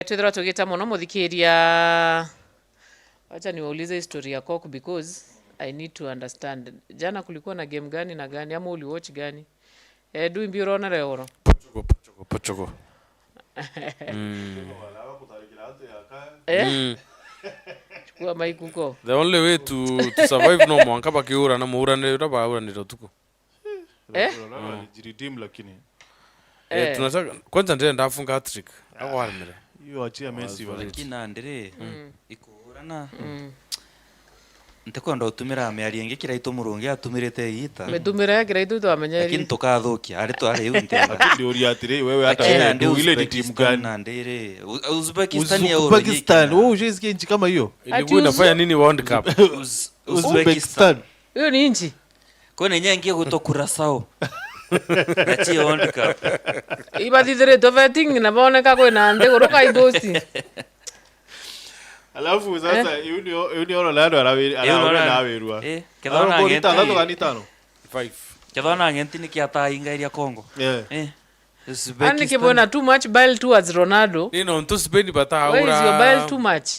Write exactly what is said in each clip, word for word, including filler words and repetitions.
Twithirwa tugita mono muthikiria. Wacha niwaulize history ya Coke because I need to understand. Jana kulikuwa na game gani na gani ama uliwatch gani? Eh, du imbi urona reoro. Portugal, Portugal, Portugal. Mm. Eh? Mm. Chukua mic huko. The only way to, to survive no mwanka bakiura na muurane uria bauranire utuku. Eh? Jiredeem lakini Eh, Eh. tunataka kwanza ndire ndafunga hat-trick. Akwarimire. hiyo achia Messi bana. Lakini nandi ri, ikuurana. Mm. Ntikwenda utumira miario ingi kiraitu Murungi atumirite iita. Mitumire ya kiraitu twamenya Lakini iri. Tukathukia ari tu ari u ntenda. Lakini ndiuria atiri, wewe hata Lakini wewe nandi ndio ile ni timu Uzbekistan gani? Nandi ri, U- Uzbekistan ya Uzbekistan, wewe uronyiki. Ushizike nchi kama hiyo? Ati Ilikuwa inafanya nini World Cup? Uz- Uzbekistan. Hiyo ni nchi. Kwani nyengie gutwa Curaçao. Achie World Cup. Ibathithiritwe vetting na boneka kwina nthiguru ka ithuci. Alafu sasa iu ni iu ni Ronaldo arawiri arawira na awirwa. Eh, kethwa na ngenti. Tano gani tano? Five. Kethwa na ngenti ni kiatainga iria Congo. Yeah. Eh. Ani kibwena too much bile towards Ronaldo. Ni nontu Spain Where is your bile too bataura. Much?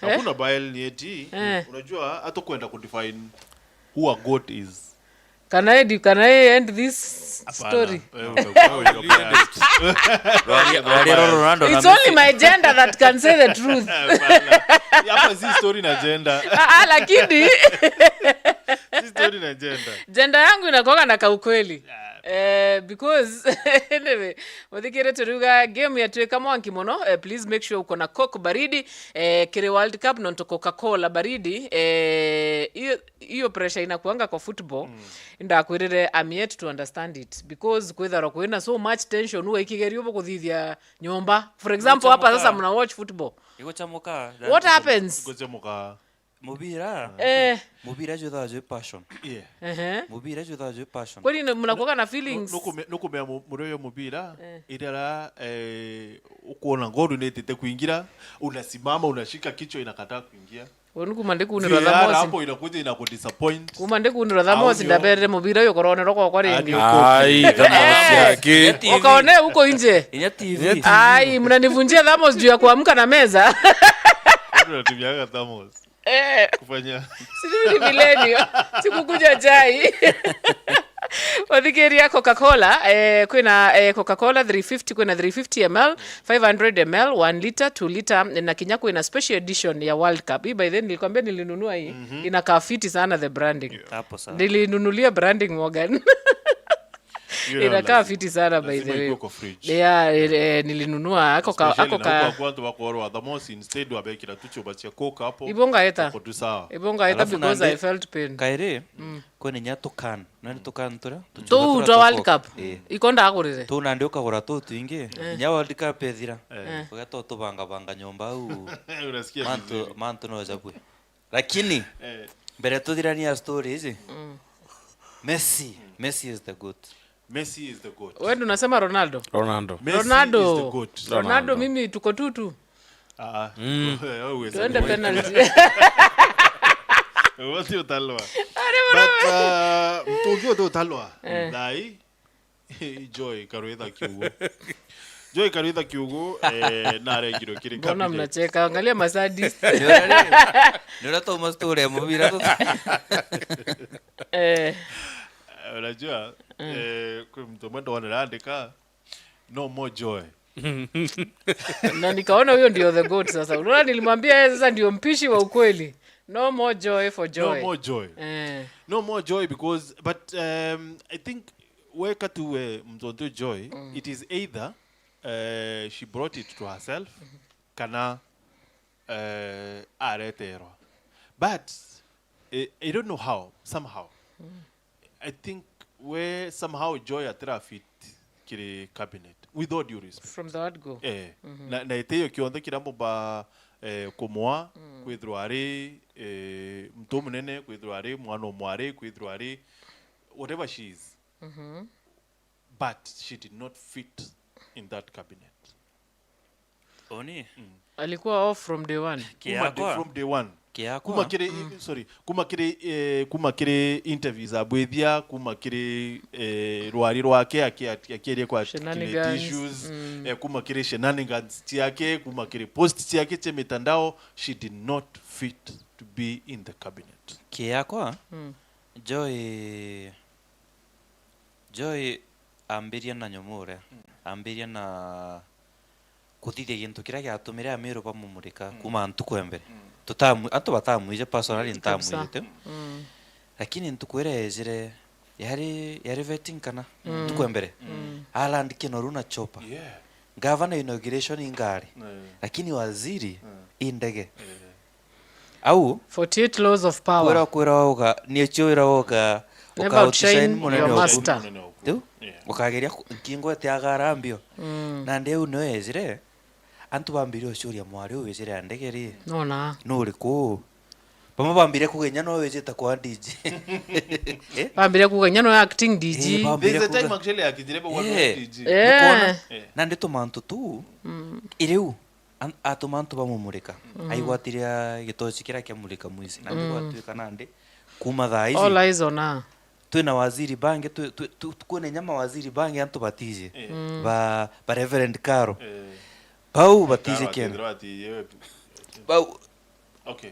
Hakuna bile ni eti. Eh. Unajua hata kwenda ku define who a goat is. Can I do, can I end this story? Eh, utakuwa unakuwa- Rwari- rwari rwa Ronaldo na It's Messi. Only my gender that can say the truth. Hapa si story na gender. Ah, ah, lakini Si story na gender. Gender yangu inakuwaga na kaukweli. Eh, because anyway, muthikire turiuga game yatuika mwanki muno. Eh, please make sure uko na Coke baridi eh, kiri World Cup nontu Coca-Cola baridi eh, iyo iyo pressure inakuanga kwa football. Ndakwirire, I'm yet to understand it because kwitharwa kwina so much tension, uga ikigerio bukuthithia nyomba. For example, hapa sasa mna watch football. Iguchamuka. What happens? Kuchemuka. Mubira. Eh, Mubira juthaa jwi passion. Yeah. ehe. Mubira juthaa jwi passion. Kweli ni- mnakuwaga na feelings? Nukumea murio yo mubira iria eh, ukuona ngoro nitite kuingira, unasimama unashika kichwa inakataa kuingia. Wonu kuma ndikunirwa V A R thamosi. Hapo inakuja inakudisappoint. Kuma ndikunirwa thamosi Audio. Ndabere mubira uyu korone roko kwa ringi. Audio. Ai, thamosi yake. T V. Ukaone huko nje. Inya T V. Ai, mnanivunjia thamosi juu ya kuamka na meza. Unatumiaga thermos Eh, kufanya sijui ni millennial. Sikukuja chai. Uthikiria Coca-Cola, eh, kwina eh, Coca-Cola three fifty, kwina three fifty M L, five hundred M L, one liter, two liter, na kinya kwina special edition ya World Cup. Hii by then nilikwambia nilinunua hii. Inakaa fiti sana the branding. Hapo sawa. Nilinunulia branding Morgan. Hiyo nayo Inakaa lazima- fiti sana by the lazima way. Ikuwe kwa fridge. Yeah, eh, eh, nilinunua ako ka Especially ako na huko ka watu wako wako orwa thamosi, instead wabekira tu chuba cia Coke hapo. Ibonga eta. Wako tu sawa. Ibonga eta Alafu because nandi- I felt pain. Kairi, Mm. kwene nya tukan. Nani tukan tura? Tuu twa World Cup. Eh. Iko ndagurire. Tu nandi ukagura tu twingi. Nya World Cup ethira. Eh. Ugeta utubanga banga nyomba au. Unasikia Mantu vizuri. mantu no jakwe. Lakini Eh, mbere tuthirania story ici. Messi, Messi is the goat. Messi is the goat. Wewe ndio unasema Ronaldo? Ronaldo. Messi Ronaldo. Is the goat. Ronaldo mimi tuko tutu. Ah, ah. Wewe uweze Tuende kuwa- penalty. Wewe sio utalwa. But uh, mtu ukiwa tu utalwa. Eh. Dai. Joy Karwitha Kiugo. Joy Karwitha Kiugo eh, na arengirwe kiri Mbona cabinet. Mnacheka? Angalia masadi. Ni uria ri- ni uria twauma story ya mubira tu. Eh. Eh, unajua eh, kwi mtu mwe ndonera andika no more joy. Na nikaona huyo ndio the goat sasa. Unaona, nilimwambia yeye sasa ndio mpishi wa ukweli. No more joy for No joy. More joy. Eh. No more joy because but um, I think weka tu we mtoto joy it is either uh, she brought it to herself kana uh, areterwa but eh, I don't know how somehow I think we somehow joy atira fit kiri cabinet with all due respect. From the word go. Eh, na, na ite iyo kionthe kiria mumba eh, kumwa kwithirwa ari eh, mtu munene kwithirwa ari mwana umwe ari kwithirwa ari whatever she is but she did not fit in that cabinet. Oni. Alikuwa off from day one. Kuma day- Kiakwa. From day one. Yakwa? Kuma kiri, sorry, kuma kiri, eh, kuma kiri interviews abwithia, kuma kiri, eh, rwari rwake aki-, aki-, akieria ku articulate issues, eh, kuma kiri shenanigans ciake, kuma kiri post ciake cia mitandao, she did not fit to be in the cabinet. Ki yakwa, Joy, Joy ambiria na nyomo uria, ambiria na kuthithia gintu kiria giatumire Amiru bamumurika kuma ntuku ya mbere. Tutamu-, antu batamwije personally, kabisa, ntamwije tu. Lakini ntuku iria yejire, yari, yari vetting kana ntuku ya mbere. Aland Kinoru na Chopper. Yeah. Gavana inauguration ingari. Yeah. Lakini waziri i ndege. Yeah. Au, forty-eight laws of power. Kwira, kwira uga, ni cio wira uga, never outshine your master. Munene waku. Riu, yeah, ukageria ku-, nkingo ete agara mbio. Nandi au nio ejire, antu bambirie ucuria mwari uyu wijire ya ndege ri? Nona. Nuriku? Bamwe bambirie kuga inya no wijite kwa D G. Eh? Bambirie kuga inya no acting D G. Eh, bambirie kuga. There's a time actually akijire bwa D G. Eh. Nukona? Eh. Nandi tumantu tu, iriu, An-, atuma antu bamumurika. Aigwatiria gitoci kiria kiamurika mwici. Na nigwatuika nandi, kuma thaa ici, all eyes on her, twina waziri bangi, twi-, twi-, twi-, kwina inya mawaziri bangi antu batiji. Eh. Ba, ba Reverend Karo. Eh. Bau batiji Karo kena. Akethirwa atiji we. Bau. Okay.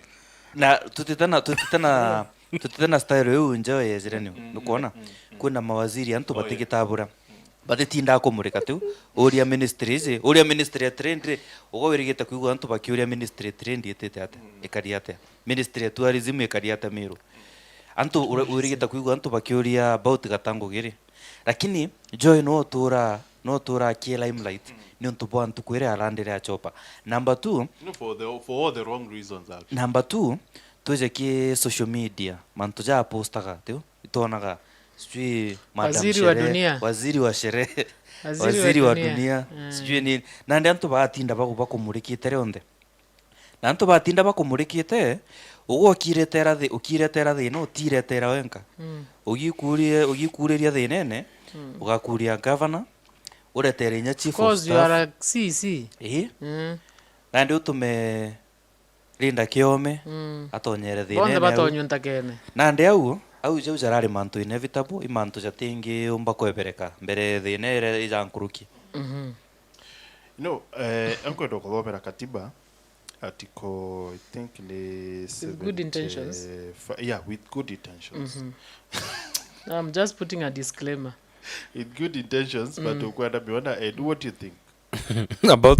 Na tutitana, tutitana, tutitana style iu njeo yejire niu. Nukwona? Kwina mawaziri antu batigitabura. Batitindaa kumurika tu. Uria ministry iji, uria ministry ya trade ri, uga wirigite kwigua antu bakiuria ministry ya trade itite atia, ikari atia? Ministry ya tourism ikari atia Meru? Antu ura-, wirigite kwigua antu bakiuria about Gatangugi ri? Lakini Joy no utura, no utura aki limelight niuntu bwa ntuku iria arandire acopa. Number two, no, for the, for all the wrong reasons, actually. Number two, twije ki social media, mantu ja postaga, tiu? Itwonaga, sijui Madam Waziri wa Sherehe, dunia. Waziri wa sherehe, waziri wa dunia, sijui nini. Nandi antu batinda bagu-, bakumurikite rionthe. Na antu batinda bakumurikite, ugwe ukiretera thi-, ukiretera thina, utiretera wenka. Ugikurie-, ugikuriria thinene, ugakuria governor, uretere inya chief of staff. 'Cause you are a C C. Ii. Nandi utume Linda Kiome, atonyere thina. Bonthe ene au batonywe ntakene. Nandi au, au jau jarari mantu inevitable, i mantu jatingiumba kwebereka mbere thina iria ija nkuruki. No, eh, nkwenda kuthomera katiba, article, I think ni seventy-five. With good intentions. Yeah, with good intentions. I'm just putting a disclaimer. With good intentions, but ukwenda miona, eh, do what you think. About?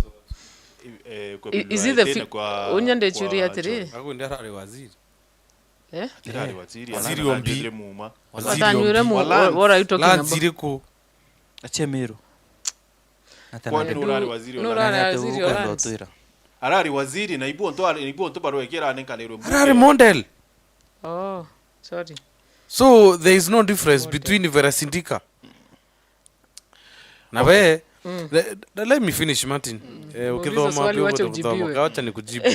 Eh, kwa I-, is it the minority fi-, na kwa, unya ndechuria kwa atiri? John. Agu ndi arari waziri. Eh? Atiri ari waziri, waziri ombi. Atanyuire muuma. Waziri ombi. Atanyuire mu-, what are you talking about? Lands iriku? Achie Meru. Kwani nurari waziri wa lands? Nurari waziri wa lands. Arari waziri na ibu onto, ibu onto barwekera anenkanirwe mbunge. Arari model. Oh, sorry. So there is no difference between Vera Sindika. Na we, le-, le-, let me finish, Martin. Eh, ukithoma swali, pia wacha ujibiwe. Wacha nikujibu.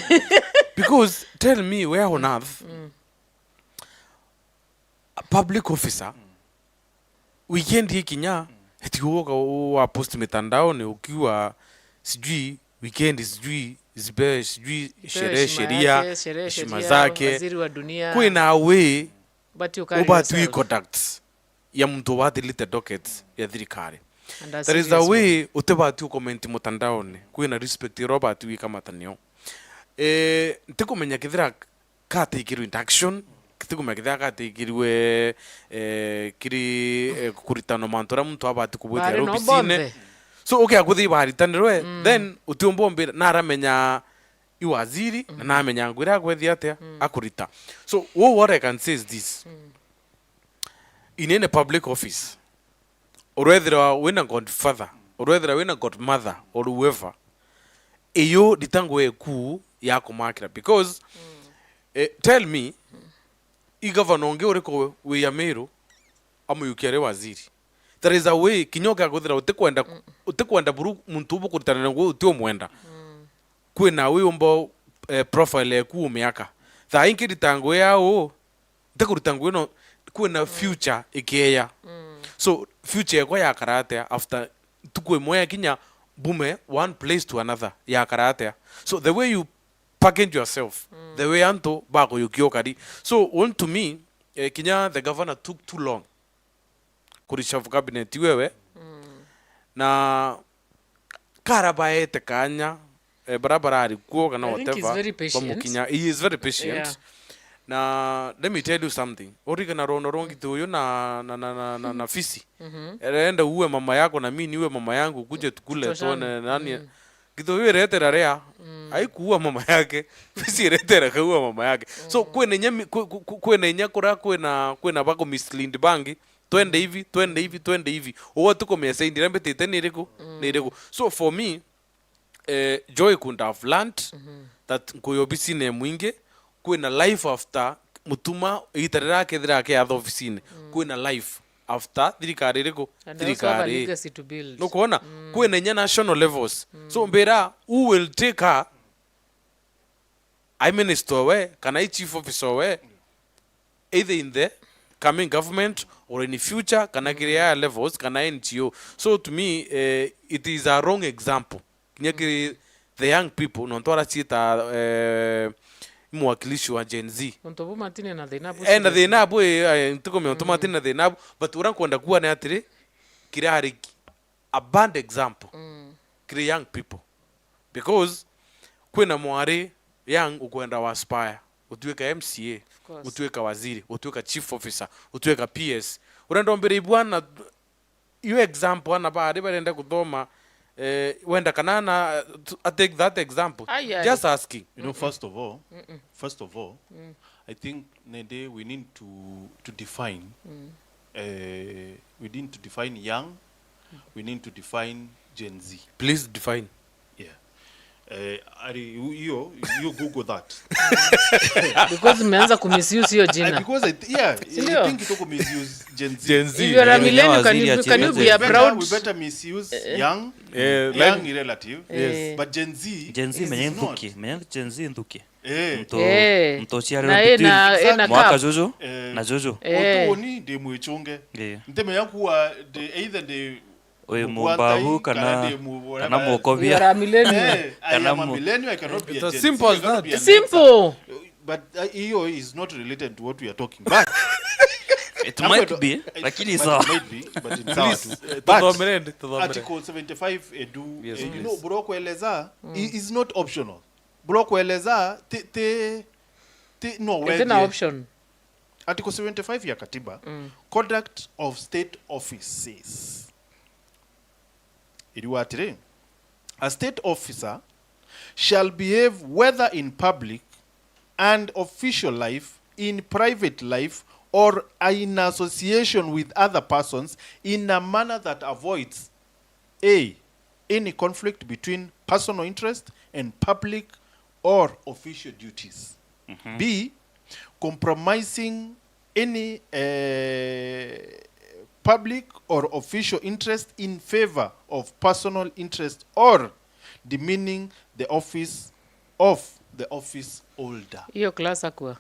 Because tell me where on earth a public officer, weekend ikinya, eti ugoka u-, wa post mitandaoni ukiuga sijui weekend, sijui zibe, sijui sherehe, sheria, heshima zake. Waziri wa dunia. Kwina way ubati conduct ya muntu ubatilite docket ya thirikari. There is a way utibati ucomment mutandaoni. Kwina respect iria ubati gwika matanio. Eh, ntikumenya kethira katikirwe induction, ntikumenya kethira katikirwe, eh, kiri, eh, kuritanwa mantu aria muntu abati kubwithia aria obisine. So, ukia kuthi baritanirwe, then utiumba umbira, naramenya i waziri, na namenya ngugi iria akwethia atia akurita. So, wo what I can say is this. In any public office, urethirwa wina godfather, urethirwa wina godmother, or whoever, iyo rita ngugi eku ya kumakira, because, eh, tell me, i governor ungi uriku wi ya Meru amuyukia ari waziri? There is a way, kinya ukia kwithira utikwenda, utikwenda buru muntu ubu kuritanira ngugi utiumwenda. Kwina wi umba, eh, profile eku umiaka. Thaa ingi rita ngugi yao, ntikurita ngugi no, kwina future ikeya. So, future ekwa yakara atia after ntuku imwe yakinya, bume one place to another, yakara atia? So, the way you package yourself the way antu bakuyukia ukari. So, one to me, eh, kinya the governor took too long ku reshuffle cabinet iu ewe. Na kara baete kanya, eh, bara barari kuo kana I think he's whatever, very patient. Bamukinya, he is very patient. Yeah. Na let me tell you something. Urikana rono rwa Ngithuyu na, na, na, na, na, na Fisi. Erenda uue mama yako na mimi niue mama yangu, kuje tukule tuone nani. Ngithuyu iretera ria. Haikuua mama yake. Fisi iretera kaua mama yake. So, kwina inya mi-, kwi-, kwi-, kwi-, kwina inya kura kwina, kwina bako mislead bangi. Twende hivi, twende hivi, twende hivi. Uwe tukumenya sign iria mbitite ni iriku? Ni iriku? So for me, eh, Joy could have learned that nkuya obisine mwingi, kwina life after Mutuma, igita riria akethira akiatha obisine. Kwina life after thirikari iriku? And I also have a legacy to build. Nukwona? Kwina inya national levels. So mbira, who will take her? I minister we, kana i chief officer we, either in the coming government or in future, kana kiri higher levels, kana N G O. So to me, eh, it is a wrong example. Kinya kiri the young people, nontu araciita, eh, mwakilishi wa Gen Z. Nontu bu matine na thina bu. Eh, na thina bu, eh, eh, ntukumenya nontu matine na thina bu, but uria nkwenda kuuga ni atiri, kirari a bad example kiri young people. Because kwina mwari young ukwenda wa aspire, utuika M C A, of course, utuika waziri, utuika chief officer, utuika P S. Urenda umbire ibwana, you example, ana bari barenda kuthoma, eh, wenda kana na, I take that example. Ai, ai. Just asking. You know, first of all, first of all, I think nende we need to, to define, eh, we need to define young, we need to define Gen Z. Please define. Yeah. Eh, ari, you, you Google that. Because umeanza kumisuse hiyo jina. Because I th-, yeah, I think ituku misuse Gen Z. Gen Z. If you are a millennial, can you, can you be a proud? We better misuse young. Eh, young relative. Yes. But Gen Z, Gen Z is menye not. Nthuki, menye Gen Z nthuki. Eh. Mtu, eh, mtu uciarirwe na between ena, ena mwaka cup. Juju, eh, na juju. Eh. Utuoni ndi mwichunge. Eh. Ntemenya kuwa ndi, either ndi uyu mugwanthai, mumbabu kana, kana ndi mu-, kana whatever. Mukobia. You are a millennial. Eh, I am a millennial, I cannot be a Gen Z. It's as simple as that. I cannot be an Simple. But, uh, hiyo is not related to what we are talking. But it might be, lakini sawa. It might be, but it's sawa tu. But tuthomere, tuthomere. Article seventy-five edu, yes, eh, you know, bro kueleza, i-, is not optional. Bro kueleza, ti, ti, ti, no, it's an option. Article seventy-five ya katiba, conduct of state office says. Iriuga atiri, a state officer shall behave whether in public and official life, in private life, or in association with other persons in a manner that avoids, A, any conflict between personal interest and public or official duties. B, compromising any, eh, public or official interest in favor of personal interest or demeaning the office of the office holder. Hiyo class akua.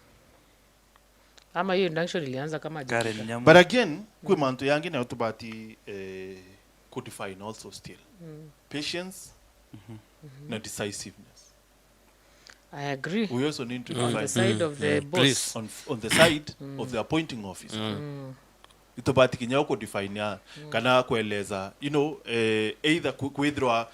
Ama hiyo injunction ilianza kama Karen juzi. Nyamu. But again, kwi mantu yangi nayo tubati, eh, ku define also still. Patience na decisiveness. I agree. We also need to define. On the side of the boss. Please. On, on the side of the appointing officer. Itubati kinya ku define ya, kana kueleza, you know, eh, either ku-, kwithirwa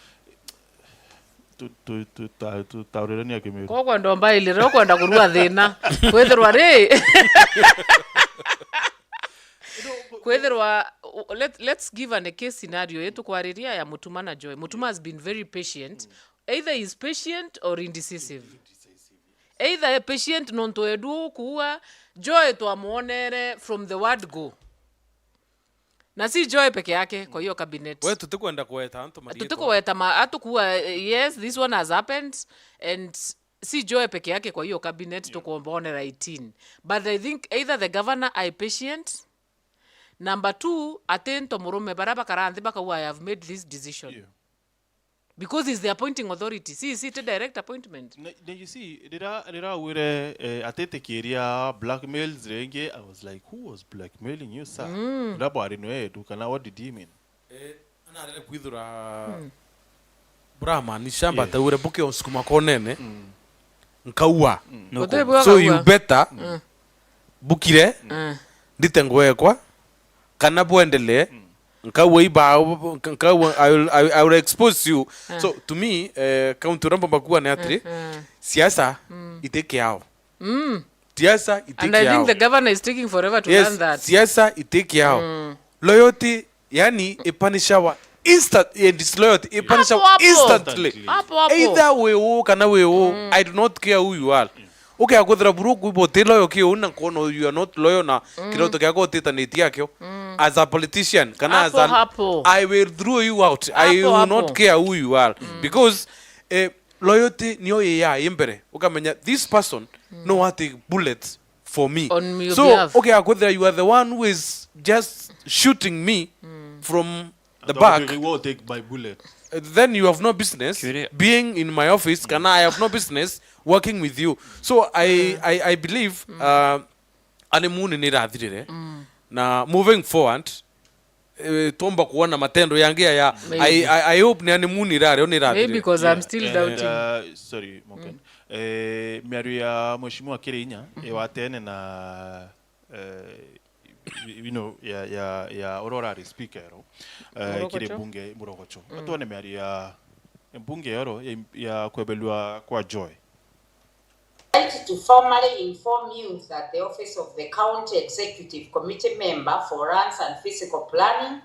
tu-, tu-, tu-, ta-, tutaurire ni akimiru. Koguo ndomba ilire ukwenda kurua thina. Kwithirwa ri. Kwithirwa, let, let's give an, a case scenario. Ii tukwariria ya Mutuma na Joy. Mutuma has been very patient. Either he is patient or indecisive. Either e patient nontu edu ukuua, Joy twamwonere from the word go. Na si Joy peke yake kwa hiyo cabinet. We tutikwenda kuweta antu magitwa. Tutikweta ma-, atukuua, eh, yes, this one has happened, and si Joy peke yake kwa hiyo cabinet, tukumbonera eighteen. But I think either the governor are patient, number two, ati nto murume bara bakara nthi bakauga, "I have made this decision." Yeah. Because he's the appointing authority. Si, si ti direct appointment. Na, na you see, rira, rira wire, eh, atitikiria blackmails ringi, I was like, "Who was blackmailing you, sir?" Rira bwari nwe edu, kana what did he mean? Eh, anarere kwithura buramaanisha, yeah, mbataure buke onsukuma konene. Mm. nkaua. So you better bukire, ndite nguo ekwa, kana bwendelee, nkaua ibao, nkaua, I will, I will, I will expose you. So to me, eh, kaunti uria mbomba kuuga ni atiri, siasa iti kiao. Siasa iti kiao. And I think the governor is taking forever to learn that. Siasa iti kiao. Loyalty, yani, ipunishawa instant, eh, disloyalty ipunishawa instantly. Hapo hapo. Either wi uu kana wi uu, I do not care who you are. Ukiakuthira buru kuiba uti loyal ki uu na nkwona you are not loyal na kiroto giakwa utitanitie akio. As a politician, kana as an, I will throw you out. I will not care who you are. Because, eh, loyalty niyo iyaa i mbere. Ukamenya this person no wa take bullets for me. So, ukiakuthira you are the one who is just shooting me from the back, then you have no business being in my office, kana I have no business working with you. So I, I, I believe, uh, honeymoon ni irathirire. Na moving forward, eh, twomba kuona matendo yangi ya, ya, I, I, I hope ni honeymoon irario ni irathirire. Maybe 'cause I'm still doubting. Uh, sorry, Morgan. Eh, miario ya Mheshimiwa Kirinya, eh, wa tene na, eh, you know, ya, ya, ya uria urari speaker ero, eh, kiri bunge Murogocho. Atwone miario ya bunge ero ya, ya kwebelua kwa Joy. I'd like to formally inform you that the office of the County Executive Committee member for Lands and Physical Planning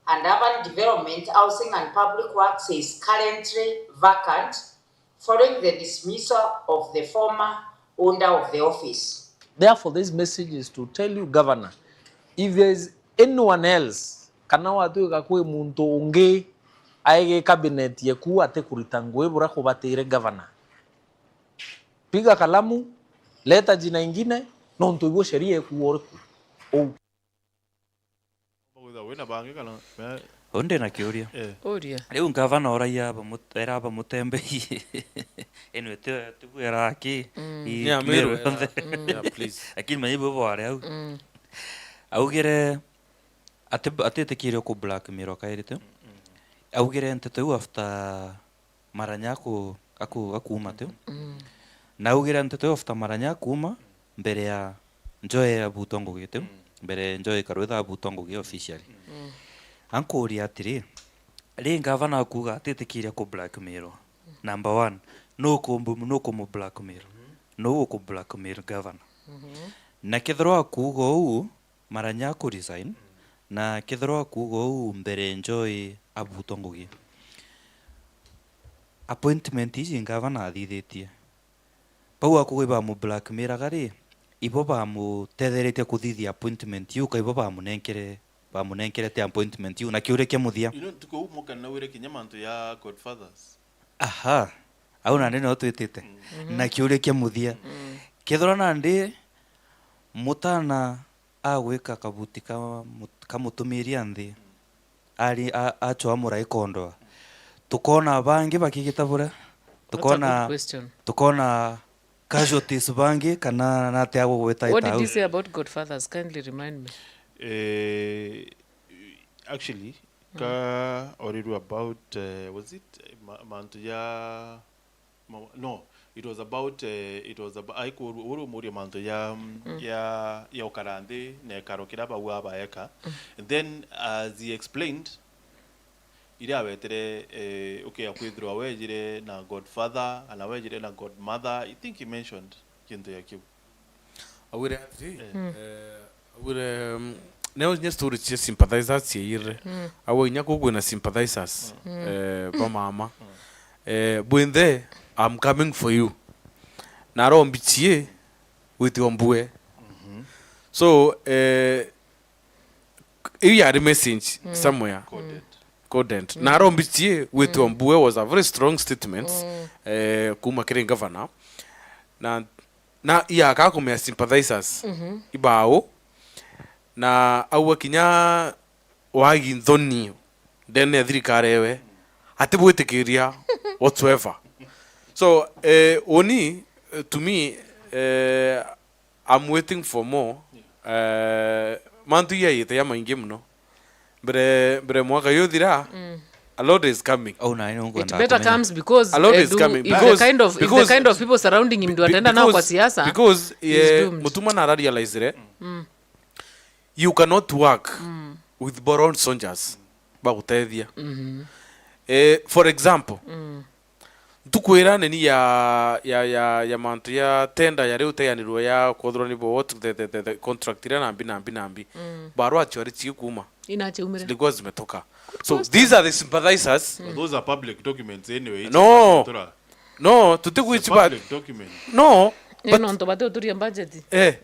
and Urban Development, Housing and Public Works is currently vacant following the dismissal of the former owner of the office. Therefore, this message is to tell you, Governor, if there is anyone else, kana watwika kwi muntu ungi aigi cabinet yeku atikurita ngugi buria kubatire Governor, piga kalamu, leta jina ingine, nontu ibo sheria ikuuga uriku. Uu. Wina bangi kana, eh? Uu ndi na kiuria. Eh. Uria. Riu ngavana uraia bamut-, era bamutembei. Anyway, ti, tibwera aki. Mm. I, yeah, Meru yonthe. Yeah, please. Lakini manyi bwe bwari au. Mm. Augire ati, atitikirio ku blackmail kairi tu. Mm, mm. Augire nteto iu after Maranya aku-, aku-, akuuma tiu. Mm. Na augire nteto iu after Maranya akuuma, mbere ya Njoe abutwa ngugi tiu. Mm. Mbere Njoe Karwitha abutwa ngugi officially. Mm. Ankuuria atiri, ri ngavana akuuga atitikiria ku blackmailwa? Number one, nuku-, nukumu blackmail? Mm-hmm. Nuu uku blackmail governor? Mm-hmm. Na kethirwa akuuga uu, Maranya aku resign, na kethirwa akuuga uu mbere Njoe abutwa ngugi. Appointment iji ngavana athithitie. Bau akuuga ibamu blackmail aga ri, ibo bamutetheretie kuthithia appointment iu, ka ibo bamunenkere, bamunenkerete appointment iu, na kiuria kia muthia. You know, ntuku iu Morgan naugire kinya mantu ya Godfathers. Aha. Au nandi nio twitite. Mm. Mhm. Na kiuria kia muthia. Mm. Kethirwa nandi mutana agwika kabuti ka mut-, ka mutumiria nthi, ari, a-, acwa murai kondoa. Tukona bangi bakigita buria. That's a good question. Tukona, tukona casualties bangi kana nate agugwita. What did you say about Godfathers? Kindly remind me. Eh, actually, mm, ka oriru about, eh, was it, eh, ma-, mantu ya Ma-, no, it was about, eh, it was ab-, aiku uru, uru muria mantu ya, mm, ya, ya ukara nthi na ikaro kiria bau abaeka. Mm. And then, as he explained, iria awetire, eh, ukia kwithirwa wejire na godfather, kana wejire na godmother, I think he mentioned kintu ya kiu. Augire atiri, eh, mm, eh, augire, mm, neo inya story cia sympathizers ciaiyirire. Mm. Augire inya kuu kwina sympathizers, mm, eh, ba mama. Mm. Eh, bwinthe, I'm coming for you. Na arombichie gwitwa mbue. Mhm. So, eh, iu yari message, mm, somewhere. Coded. Coded. Mm. Na arombichie gwitwa, mm, mbue was a very strong statement, mm, eh, kuma kiri governor. Na Na iaka kumea sympathizers, mhm, ibao, na aua kinya wagi nthoni ndene ya thirikari ewe, atibwitikiria whatsoever. So, eh, uni, eh, to me, eh, I'm waiting for more. Eh, mantu iyaite ya maingi muno. Mbere, mbere mwaka uyu uthira, mm, A lot is coming. Au nawe nungu It better comes because A lot eh, is du- coming if because- the kind of if the because- kind of people surrounding him ndio ataenda nao kwa because- siasa. Because he's eh, doomed. Mutuma nara realize re, you cannot work with borrowed soldiers bagutethia. Eh, for example, ntukwira nini ya ya ya ya mantu ya tender ya riu teanirwe ya kwethirwa ni bo what the, the, the, the contract iria nambi nambi nambi, barua ciari cigikuma Inachiumire. Zilikuwa zimetoka. So these are the sympathizers. But those are public documents anyway. No. No, tutigwici ba. Public document. No. Ni nontu bati uturia budget. Eh.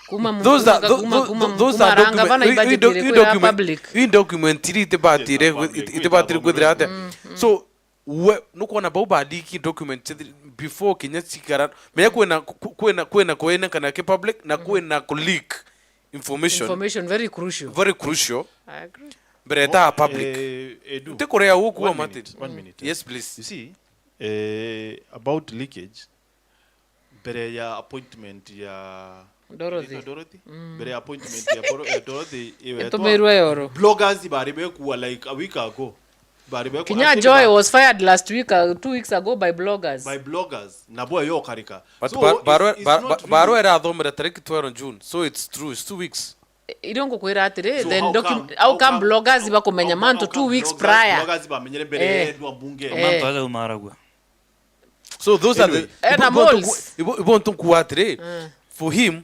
Kuma those are, those, kuma, those are document, bana we, we, docu- we document, public. We document iri itibatire itibatire kwithira ate. So we nukwona bau badiki document before kinya cikara menya kwina kwina kwina kwina kana ki public na kwina ku leak information. Information very crucial. Very crucial. I agree. Mbere ta public. Eh, edu. Ntikurea guku wa Martin. One minute. Yes please. You see, eh, about leakage, mbere ya appointment ya Dorothy. Dorothy? Mbere ya appointment ya Boro- ya Dorothy iwe Itumirwe yoro. Bloggers bari bekuwa like a week ago. Bari bekuwa Kinya Joy was fired last week, uh, two weeks ago by bloggers. By bloggers. Nabo yo karika. But so, bar- barwe- it's, it's bar- not bar- barwe real. Irathomera tariki twelve June. So it's true. It's two weeks. Irio ngukwira atiri, so then how docu- come, how come bloggers bakumenya mantu two weeks prior? Bloggers bamenyere mbere Eh. Edwa mbunge. Eh. Mantu aja umaragua. So those are the Anyway. Eh, na ibo- ibo- moles. Ibo ibo ntu nkuwa atiri, for him,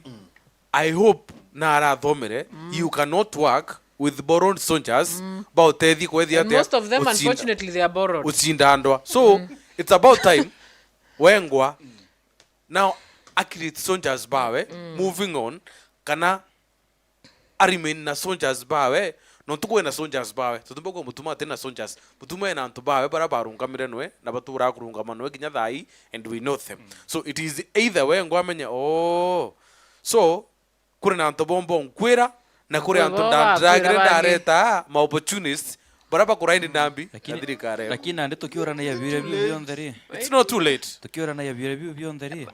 I hope na arathomere, you cannot work with borrowed soldiers, ba utethi kwethia And atia most of them, ucinda- unfortunately, they are borrowed. Ucindandwa. So it's about time wengwa now accurate soldiers bawe, moving on, kana aremain na soldiers bawe, nontu kwina soldiers bawe. Tutumba kwa Mutuma atina soldiers. Mutuma ena antu bawe bara barungamire nwe na batura kurungama nwe kinya thai, and we know them. So it is either we ngwamenya, oh, so kuri na antu bombo nkwira na kuri antu ndandiragire ndareta ma opportunists bara bakuraini ndambi na thirikari. Lakini nandi tukiuranagia biuria biu bionthe ri, it's not too late. Tukiuranagia biuria biu bionthe ri,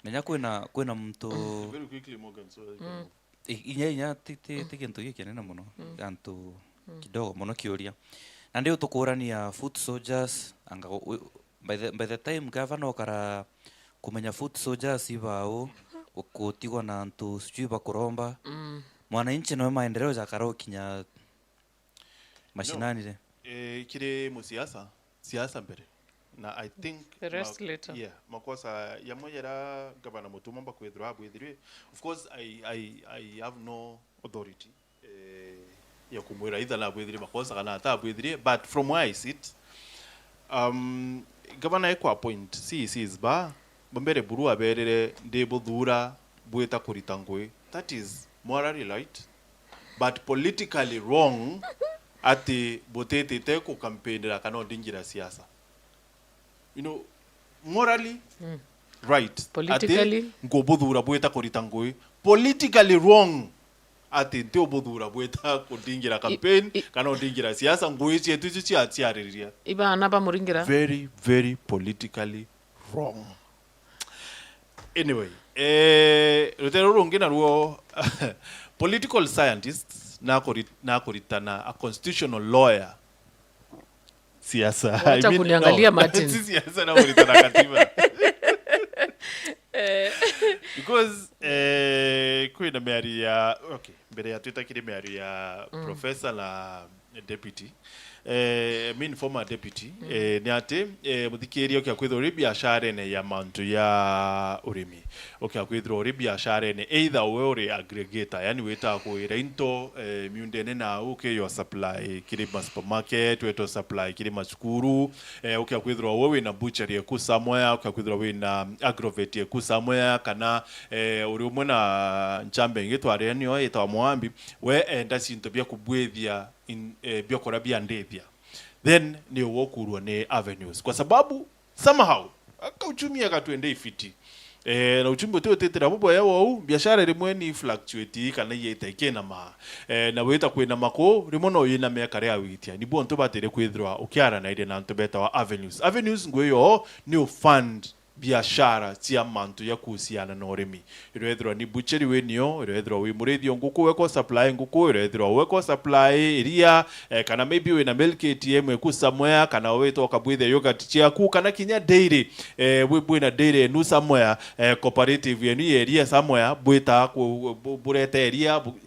menya kwina kwina muntu very quickly Morgan, so I can move. I- inya inya ti ti ti kintu gikinene muno, antu kidogo muno kiuria. Na ndi utukurania foot soldiers anga u- u- by the, by the time gavana okara kumenya foot soldiers ibau, gutigwa na antu sijui bakuromba, mwananchi noe maendeleo jakara ukinya mashinani ri. Eh, kiri musiasa, siasa mbere. Na I think the rest ma- later. Yeah, makosa yamwe yara gavana Mutuma mba kwithirwa abwithirwe. Of course I, I, I have no authority eh, ya kumwira either nabwithirie makosa kana atabwithirie, but from where I sit, um, gavana ekwa appoint C E Cs ba mbere buru aberire ndi buthuura bwita kurita ngui, that is morally right but politically wrong ati butitite kukampinira kana undingira siasa. You know, morally right. Politically. Ati nkubuthuura bwita kurita ngui. Politically wrong. Ati nti ubuthuura bwita kundingira campaign i- kana undingira siasa, ngui cietu icio cia- ciaririria. Ibana bamuringira. Very, very politically wrong. Anyway, eh, rutere ruru rungi naruo political scientists na kuri- na kuritana a constitutional lawyer siasa. Wacha I mean, kuniangalia, no. Martin. Si siasa na kuritana katiba. Because eh, kwina miario ya, okay, mbere ya twita kiri miario ya professor na deputy, eh, I mean former deputy, eh, ni ati eh, muthikiria ukia kwithirwa uri biasharene ya mantu ya urimi, ukia kwithirwa uri biasharene either we uri aggregator, yani wita kuira into eh, miundene nau ukiyo supply kiri ma supermarket, weto supply kiri macukuru, eh, ukia kwithirwa we wina butchery eku somewhere, ukia kwithirwa wina agrovet eku somewhere, kana eh, uri umwe na nchamba ingi twaria niyo itawa Mwambi, we enda cinto bia kubwithia in, eh, biokora bia ndithia, then ni uwe ukurwa ni avenues, kwa sababu somehow aka uchumi aka twende ifiti. Eh, na uchumi uti utitira bubu ya wau, biashara rimwe ni fluctuate kana yita ikina ma. Eh, na wita kwina mako, rimwe no yina miaka ria witia. Ni bonto batire kwithirwa ukiaranairia na antu betawa avenues. Avenues ngwe yo ni u fund biashara cia mantu ya kuhusiana na urimi. Irethirwa ni butchery wi nio, irethirwa wi murithio nguku weko supply nguku, irethirwa weko supply iria, eh, kana maybe wina milk A T M eku somewhere, kana witoka bwithe yogurt ciaku, kana kinya dairy, eh, bwi-, bwina dairy enu somewhere, eh, cooperative yenu ya iria somewhere, bwita ku-, bu-, burete iria, bu-,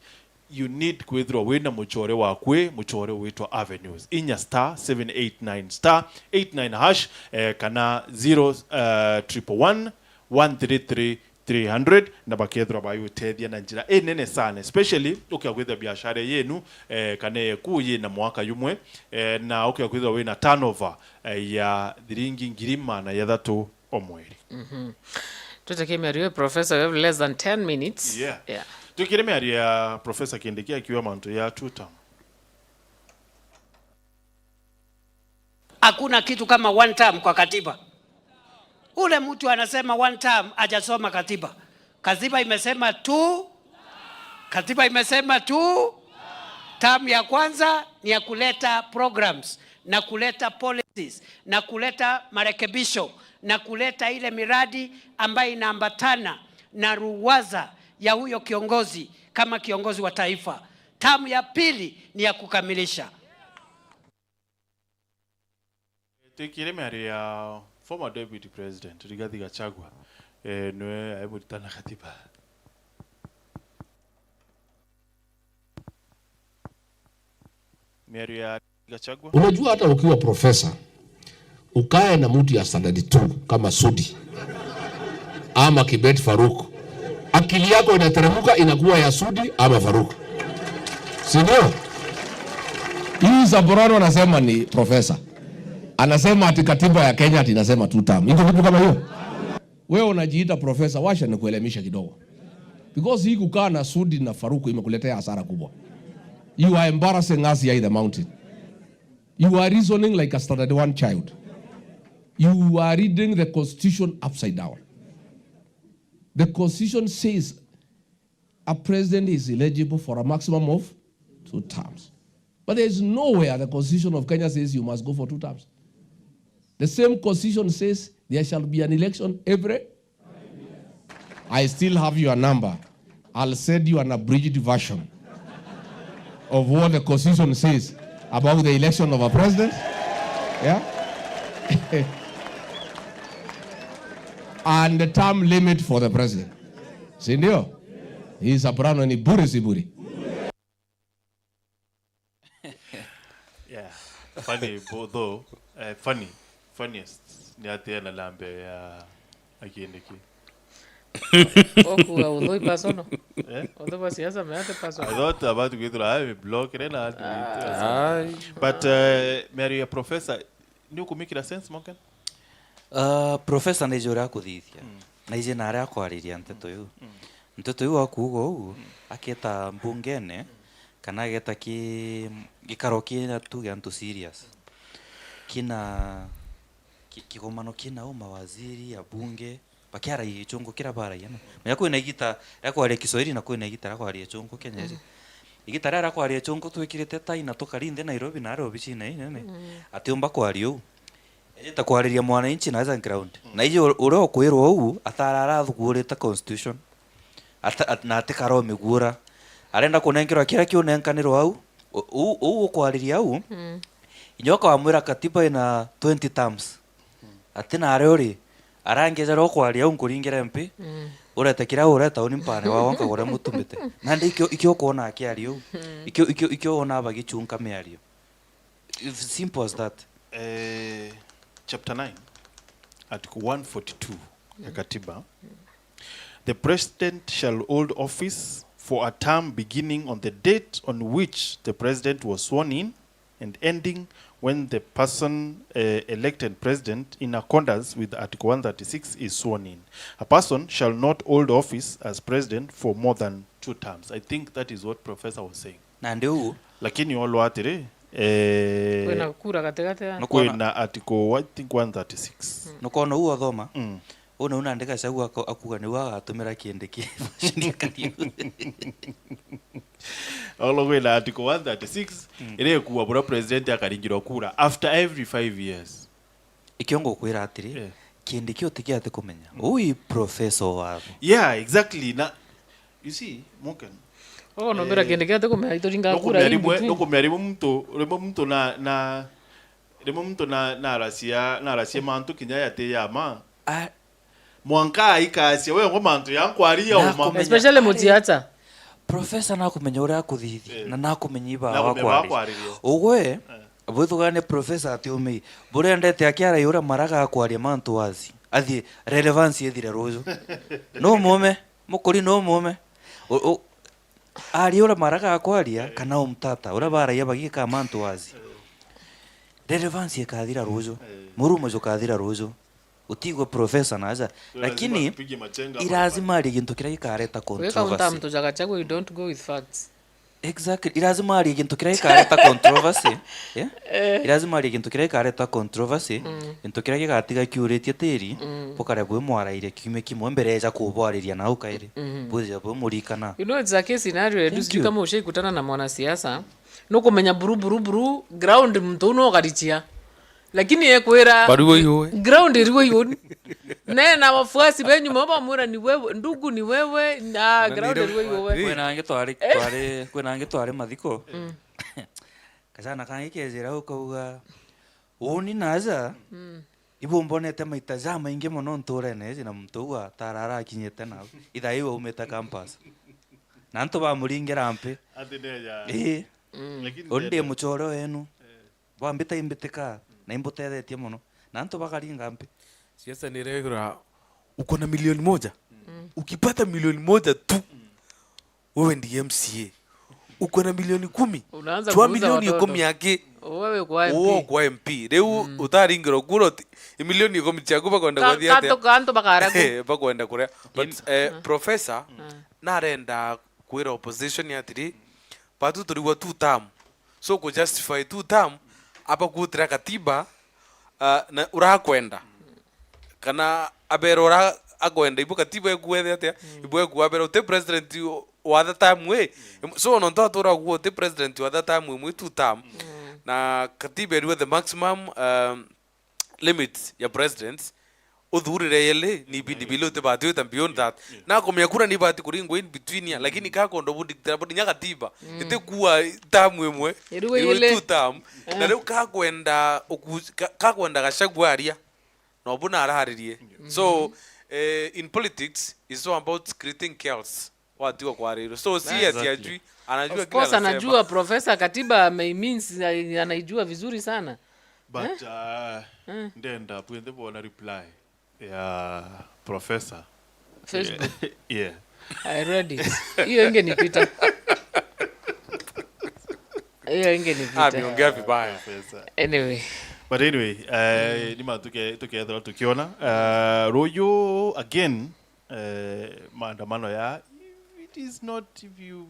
you need kwithirwa wina muchore waku, muchore witwa Avenues. Inya star seven eight nine star eight nine hash, eh, kana zero, eh, triple one, one three three, three hundred, na bakethirwa bagutethia na njira inene sana, especially ukia kwithirwa biashara yenu, eh, kana yeku yina mwaka yumwe, eh, na ukia kwithirwa wina turnover, eh, ya thiringi ngiri magana jathatu o mweri. Mhm. Twite ki miario, Professor, we have less than ten minutes. Yeah. Yeah. Twikire miario ya Professor Kindiki akiuga mantu ya two term. Hakuna kitu kama one term kwa katiba. Ule mtu anasema one term hajasoma katiba. Katiba imesema tu, katiba imesema tu, term ya kwanza ni ya kuleta programs na kuleta policies na kuleta marekebisho na kuleta ile miradi ambayo inaambatana na ruwaza ya huyo kiongozi kama kiongozi wa taifa. Term ya pili ni ya kukamilisha. Twikire miario ya former Deputy President Rigathi Gachagua, eh, niwe aiburitana katiba. Miario ya Gachagua. Unajua, hata ukiwa profesa, ukae na mtu ya standard two kama Sudi ama Kibet Faruk, akili yako inateremuka, inakuwa ya Sudi ama Faruk, si ndio? Hii Zaborano anasema ni profesa, anasema ati katiba ya Kenya ati inasema two term. Iko kitu kama hiyo? Wewe unajiita profesa, washa nikuelemisha kidogo, because hii kukaa na Sudi na Faruk imekuletea hasara kubwa. You are embarrassing us here in the mountain. You are reasoning like a standard one child. You are reading the constitution upside down. The constitution says a president is eligible for a maximum of two terms. But there is nowhere the constitution of Kenya says you must go for two terms. The same constitution says there shall be an election every. I still have your number. I'll send you an abridged version of what the constitution says about the election of a president. Yeah? And the term limit for the president. Si ndio? Hii Zaborano ni bure si bure. Yeah. Funny, bo-, though, eh, funny. Funniest ni ati ena namba ya Kindiki. Okuga uthoi personal. Eh? Uthoi bwa siasa me ati personal. I thought about kwithirwa ai block re na ati. Ai. But, eh, miario ya professor, ni ukumikira sense, Morgan? Uh, professor ni jure akuthithia. Mm. Na ije na aria akwariria nteto iu. Mm. Nteto iu akuuga uu, mm, aketa mbungene, mm, kana ageta ki, gikaro kina tuge antu serious. Kina ki-, kigomano kina u mawaziri, abunge, bakiaragia gichungu kira baragia no. Menya kwina igita ria kwaria Kiswahili na kwina igita ria kwaria gichungu Kenya iri. Mm. Igita ria ria kwaria gichungu twikirite tai na tukari nthi Nairobi na aria obicine inene. Mm. Atiumba kwaria uu. Ejete kwariria mwananchi na aja ground. Mm. Na iji ur-, uria ukwirwa uu, atara arathugurite constitution. Ata-, at-, na atikara umigura. Arenda kunenkerwa kiria kiunenkanirwa au. U-, u-, uu ukwariria au, mm, inya ukawamwira katiba ina twenty terms. Mm. Ati nario ri, arangeja ria ukwaria au nkuringire mpi, mm, urete kiria ureta uni mpane wao nkagure mutumite. Nandi ikio, ikio ukwona akiaria uu. Mm. Ikio, ikio, ikio wona bagichunka miario. It's simple as that. Eh, chapter nine, article one forty-two ya katiba. The president shall hold office for a term beginning on the date on which the president was sworn in and ending when the person, eh, elected president in accordance with article one thirty-six is sworn in. A person shall not hold office as president for more than two terms. I think that is what professor was saying. Nandi uu. Lakini olwa atiri, eh, kwina kura gatigati ya nukwona, kwina article, I think, one thirty-six. Mm. Nukwona uu othoma? Mm. Uu nau nandi Gachagua ako-, akuga niu agatumira Kindiki. Olo kwina article one thirty-six, mm, iria ikuuga buria president akaringirwa kura after every five years. Ikio ngukwira atiri, eh, Kindiki utikiate kumenya. Ui professor wabo. Yeah, exactly. Na, you see, Morgan, oh, no mbera eh, Kindiki ate kumenya ituringa kura nukumia in rimwe, between. Nukumia rimwe muntu, rimwe muntu na, na, rimwe muntu na, na aracia, na aracia mantu kinya yati ya ma. A- Mwanka aikacia, we ngo mantu ya nkwaria na uma. Kumenya especially ari Mutiata. Professor nakumenya uria akuthithia, eh, na nakumenya iba na kumenya wakwariria. Ugwe, eh, bwithugane professor ati umei. Burendete akiarai uria maraga akwaria mantu wazi. Athi relevance ethire ruju. No mume, mukuri no mume. U-, u-, ari uria maraga akwaria, eh, kana umtata, uria baragia bagika mantu wazi. Eh. Relevance ikathira ruju. Eh. Murumo jukathira ruju. Utigwe professor na aja. So, lakini lazima tupige machenga i lazima arie gintu kiria gikareta controversy. Weka unta mtu jaga chagwe, you don't go with facts. Exactly. I lazima arie gintu kiria gikareta controversy. Yeah? Eh. I lazima arie gintu kiria gikareta controversy. Mm. Gintu kiria gigatiga kiuritie tiri, mm, bukare bwi mwarairie kiumia kimwe mbere eja kubwariria nau kairi. Mm. Bwija bwi murikana. You know, it's a case scenario, thank you. Sijui kama ushaikutana na mwanasiasa. Nukumenya buru, buru, buru, ground muntu uu no garichia. Lakini ekwira, barua iwe. Ground irua iwe. Ne na wafuasi be nyuma bamwira ni wewe, ndugu ni wewe, na ground irua iwe. Kwina angi twari, eh, twari, kwina angi twari mathiko. Mm. Kajana kangi kejira ukauga, uni naja, mm, ibu mbonete maita jamaingi mono nturene iji na muntu uu atarara akinyite nau. Ithaa iu aumite campus. Na antu bamuringira mpi. Ati neja. Ii. Mm. Lakini uni ndi muchore wenu. Eh. Bwambita imbitikaga, na imbutethetie mono. Na antu bakaringa mpi. Siasa ni iregura, uko na milioni moja? Mm. Ukipata milioni moja tu, wewe ndiye M C A. Uko na milioni kumi. Unaanza kuuza milioni watoto. Ikumi aki. Wewe kwa M P. Uwe kwa M P. Riu, mm, utaringirwa kura uti-, milioni ikumi ciaku bakwenda ka-, kwathia atia? Kantu, kantu bakara ku. Bakwenda kuria. But, eh, professor, mm, narenda kwira opposition atiri, batu turigwa two term. So, ku justify two term, abakutira katiba, ah, na urakwenda. Kana abera ura akwenda, ibu katiba ekuethe atia? Mm. Ibu ekuabera uti president wa the term we. Mm. So, nontu atura kuo uti president wa the term imwe, two term. Mm. Na katiba eriwe the maximum, um, limit ya presidents, uthurire yeli, ni bindi bili utibati wita beyond that. Yeah. Na kumenya kura ni ibati kuringwa in between ya, lakini kakondo budictera budi nya katiba. Mm. Iti kuwa term imwe, iriwe iriwe yeli. Two term. Eh. Na riu kakwenda uku-, ka-, kakwenda Gachagua aria, no buna araririe. Yeah. So, eh, in politics, it's all about creating chaos. Watigwa kwarirwe. So, si ati, exactly, ajui, anajua. Of course, kile anajua, anasema. Professor, katiba may means, eh, anaijua vizuri sana. But, eh? Uh, eh. Ndenda bwinthe bwona reply ya professor. Facebook. Yeah. I read it. Hiyo ingenipita. Hiyo ingenipita. Ameongea vibaya. Professor. Anyway. But anyway, eh, mm, ni ma tuke-, tukethirwa tukiona. Eh, ruyu again, eh, maandamano ya, it is not, if you,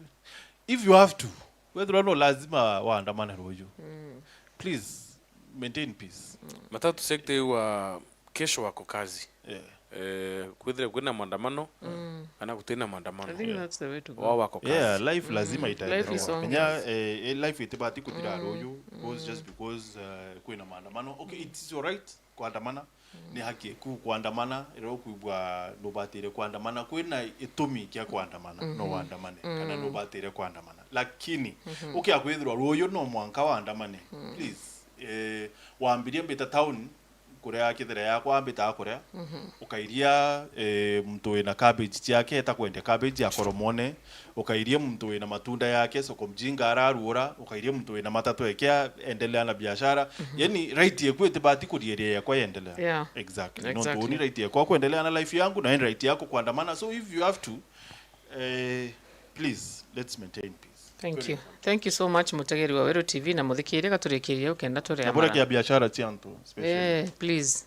if you have to, wethirwa no lazima waandamane ruyu, mm, please maintain peace. Mm. Matatu sector iu wa kesho wako kazi. Yeah. Eh, kwithire kwina maandamano, mm, kana gutina maandamano. I think, yeah, that's the way to go. Wao wako kazi. Yeah, life lazima, mm, itaendelea. Life is on. Kenya, eh, eh, life itibati kuthira, mm, ruyu, because, mm, just because, eh, kwina maandamano. Okay, it is your right kuandamana. Ni haki eku kuandamana, riria ukuigua nubatire kuandamana, kwina itumi kia kuandamana, no, mhm, wandamane, kana, mhm, nubatire kuandamana. Lakini, mhm, ukia kwithirwa ruyu no mwanka waandamane, mm, please, eh, wambirie mbita town, kuria kithira yakwa ambita kuria, mhm, ukairia, eh, muntu wina cabbage ciake, eta kwendia cabbage akoromone, ukairie muntu wina matunda yake, soko mjinga araruura, ukairie muntu wina matatu eke endelea na biashara. Mhm. Yani, right yeku itibati kurieria yakwa yendelea. Yeah. Exactly. Exactly. Nontu uni right yakwa kwendelea na life yangu, na uni right yako kuandamana. So if you have to, eh, please, let's maintain peace. Thank you. Thank you so much, mutegeri wa Weru T V na muthikiria, gaturikirie ukenda turi na bure amara kia biashara cia antu, especially. Eh, please.